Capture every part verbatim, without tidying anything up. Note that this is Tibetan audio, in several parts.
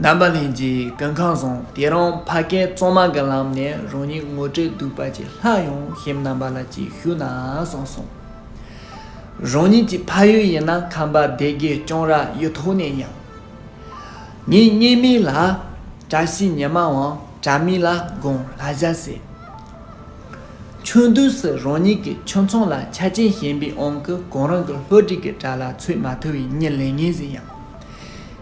རྣམ་པ་ལྷན་རྒྱས་སྐུ་ཁམས་བཟང་། དེ་རིང་ཕ་སྐད་གཙང་མ་གི་ལམ་ནས་རང་ཉིད་ངོ་སྤྲོད་བསྡུས་པ་ཅིག་སླར་ཡང་ཁྱེད་རྣམ་པ་ལ་ཅིག་ཞུས་ན་བསམ་སོང་། རང་ཉིད་ཀྱི་ཕ་ཡུལ་ཡིན་ན་ཁམས་པ་སྡེ་དགེ་ལྕང་ར་ཡུལ་ཐོག་ནས་ཡིན། ངའི་གཉེན་མིང་ལ་བཀྲ་ཤིས་ཉི་མའམ་བྲག་མིང་ལ་སྒང་ལྷ་བཞག་ཟེར། ཆུང་དུས་སུ་རང་ཉིད་ཀྱི་ཁྱིམ་ཚང་ལ་ཆ་རྐྱེན་ཞན་པའི་དབང་གིས་གང་རུང་གི་སློབ་ཁྲིད་ཀྱི་གྲལ་ལ་ཚུད་མ་ཐུབ་པའི་མྱི་ལས་ངན་ཞིག་ཡིན།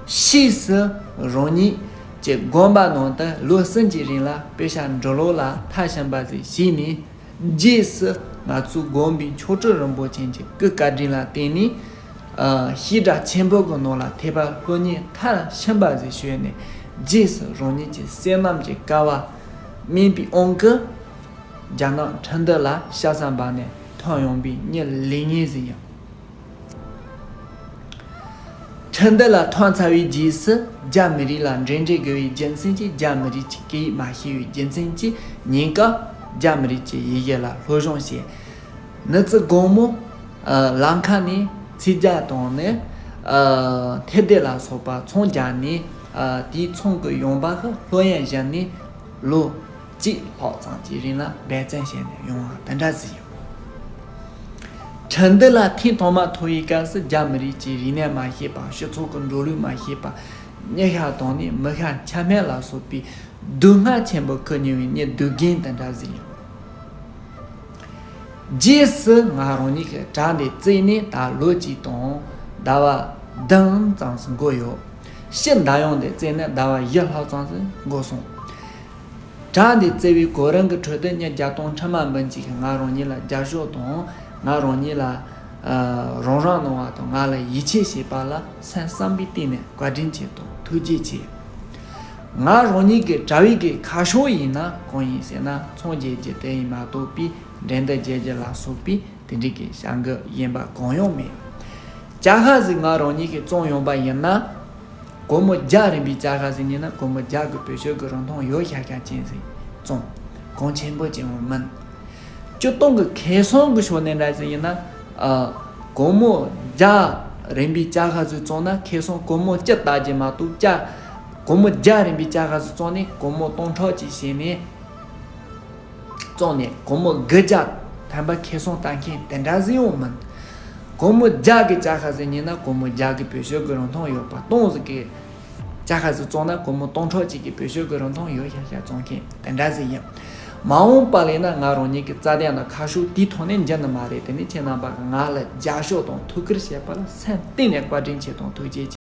ཕྱིས་སུ་རང་ཉིད་ཀྱི་དགོན་པ་ནང་དུ་ལོ་གསུམ་གྱི་རིང་ལ་དཔེ་ཆ་འབྲི་ཀློག་ལ་མཐར་ཕྱིན་པ་ཞིག་བྱས་ནས། རྗེས་སུ་ང་ཚོའི་དགོན་པའི་མཆོག་སྤྲུལ་རིན་པོ་ཆེ་གི་སྐུ་བཀའ་དྲིན་ལ་བརྟེན་ནས། ཨ། བྱེ་བྲག་ཆེན་པོ་གི་ནང་ལ་ཐེག་པ་སློབ་གཉེར་མཐར་ཕྱིན་པ་ཞིག་བྱས་ནས། རྗེས་སུ་རང་ཉིད་ཀྱི་བསོད་ནམས་ཀྱི་སྐལ་བ་སྨིན་པའི་དབང་གིས། རྒྱ་ནག་ཁྲིན་ཏུའུ་ལ་ཤ་ཟ་འབག་ནས་ཐོན་ཡོང་པའི་མྱི་ལས་ངན་ཞིག་ཡིན། ཁྲིན་ཏུའུ་ལ་ཐོན་ཚར་བའི་རྗེས་སུ་རྒྱ་མི་རིགས་ལ་འབྲེལ་འདྲིས་དགོས་པའི་རྒྱུ་མཚན་གྱིས། རྒྱ་མི་རིགས་ཀྱི་སྐད་ཡིག་མ་ཤེས་པའི་རྒྱུ་མཚན་གྱིས། ཉིན་སྐབས་རྒྱ་མི་རིགས་ཀྱི་ཡི་གེ་ལ་སློབ་སྦྱོང་བྱས། ནུབ་ཙི་དགོང་མོ། ཨ། ལམ་ཁ་ནས་ཚིག་རྒྱག་དང་ནི། ཨ། འཐེབ་དེབ་ལ་སོགས་པ་ཚོང་རྒྱག་ནས། ཨ། དེའི་ཚོང་གི་ཡོང་འབབ་ཀྱི་སློབ་ཡོན་བཞག་ནས་ལོ་གཅིག་ལྷག་ཙམ་གྱི་རིང་ལ་འབད་བརྩོན་བྱས་ནས་ཡོང་བ་དེ་འདྲ་ཞིག་ཡིན། ཁྲིན་ཏུའུ་ལ་ཐེངས་ཐོག་མ་ཐུག་པའི་སྐབས་སུ་རྒྱ་མི་རིགས་ཀྱི་རིག་གནས་མ་ཤེས་པ། སྤྱི་ཚོགས་ཀྱི་འགྲོ་ལུགས་མ་ཤེས་པ། མྱི་ཤ་དང་ནི་མི་ཤ་ཆ་མེད་ལ་སོགས་པའི་སྡུག་བསྔལ་ཆེན་པོ་ཁུར་མྱོང་བའི་མྱི་སྡུག་རྒན་དེ་འདྲ་ཞིག་ཡིན། རྗེས་སུ་ང་རང་ཉིད་ཀྱི་གྲྭ་འདི་བརྩིས་ནས་ད་ལོ་གཅིག་དང་ཟླ་བ་བདུན་ཙམ་ཞིག་འགོར་ཡོད། ཕྱིར་མདའ་ཡོང་འདི་བརྩིས་ནས་ཟླ་བ་བཞི་ལྷག་ཙམ་ཞིག་འགོར་སོང་། གྲྭ་འདི་བརྩི་བའི་གོ་རིམ་གྱི་ཁྲོད་དུ་མྱི་བརྒྱ་སྟོང་ཁྲི་མ་འབུམ་གཅིག་གིས་ང་རང་ཉིད་ལ་རྒྱབ་སྐྱོར་དང་། ང་རང་ཉིད་ལ། ཨ། རོགས་རམ་གནང་བ་དང་། ང་ལ་ཡིད་ཆེས་བྱས་པ་ལ་སེམས་བསམ་པའི་གཏིང་ནས་བཀའ་དྲིན་ཆེ་དང་ཐུགས་རྗེ་ཆེ། ང་རང་ཉིད་ཀྱི་གྲྭ་བའི་གི་ཁ་ཕྱོགས་ཡིན་ན་གང་ཡིན་ཟེར་ན། ཚོང་རྒྱག་རྒྱུ་དེ་ཡིན་མ་གཏོགས་པའི་འགྲན་བསྡུར་རྒྱག་རྒྱུ་ལ་སོགས་པའི་དེ་འདྲའི་གི་བྱ་འགུལ་གཞན་པ་གང་ཡང་མེད། ཅ་ལག་ཟིག་ང་རང་ཉིད་ཀྱིས་བཙོང་ཡོང་པ་ཡིན་ན། སྒོར་མོ་བརྒྱ་རིན་པའི་ཅ་ལག་ཟིག་ཉོས་ན། སྒོར་མོ་བརྒྱ་གི་བེད་སྤྱོད་གི་རིན་ཐང་ཡོད་ཤག་ཤག་ཅན་ཟིག་བཙོང་། གོང་ཆེན་པོ་ཅན་བོ་མིན། སྤྱིར་བཏང་གི་ཁེ་བཟང་གི་ཕྱོགས་ནས་འདྲ་ཟིག་ཡིན་ན། ཨ། སྒོར་མོ་བརྒྱ་རིན་པའི་ཅ་ལག་ཟིག་བཙོང་ན་ཁེ་བཟང་སྒོར་མོ་བཅུ་བཏགས་རྒྱུ་མ་གཏོགས། ཅ། སྒོར་མོ་བརྒྱ་རིན་པའི་ཅ་ལག་ཟིག་བཙོང་ནས་སྒོར་མོ་སྟོང་ཕྲག་གཅིག་བྱས་ནས། བཙོང་ནས་སྒོར་མོ་དགུ་བརྒྱ་ཐམ་པ་ཁེ་བཟང་བཏང་མཁན་དེ་འདྲ་ཟིག་ཡོང་མིན། སྒོར་མོ་བརྒྱ་གི་ཅ་ལག་ཟིག་ཉོས་ན་སྒོར་མོ་བརྒྱ་གི་བེད་སྤྱོད་གི་རིན་ཐང་ཡོད་པ། སྟོང་ཟིག་གི་ཅ་ལག་ཟིག་བཙོང་ན་སྒོར་མོ་སྟོང་ཕྲག་གཅིག་གི་བེད་སྤྱོད་གི་རིན་ཐང་ཡོད་ཤག་ཤག་བཙོང་མཁན་དེ་འདྲ་ཟིག་ཡིན། མ་འོངས་པ་ལས་ན་ང་རང་ཉིད་ཀྱི་རྩ་དོན་དང་ཁ་ཕྱོགས་དེའི་ཐོག་ནས་འགྱུར་ནི་མ་རེད། དེ་ནི་ཁྱེད་རྣམ་པ་གིས་ང་ལ་རྒྱབ་སྐྱོར་དང་ཐུགས་ཁུར་བྱས་པ་ལ་སེམས་གཏིང་ནས་བཀའ་དྲིན་ཆེ་དང་ཐུགས་རྗེ་ཆེ།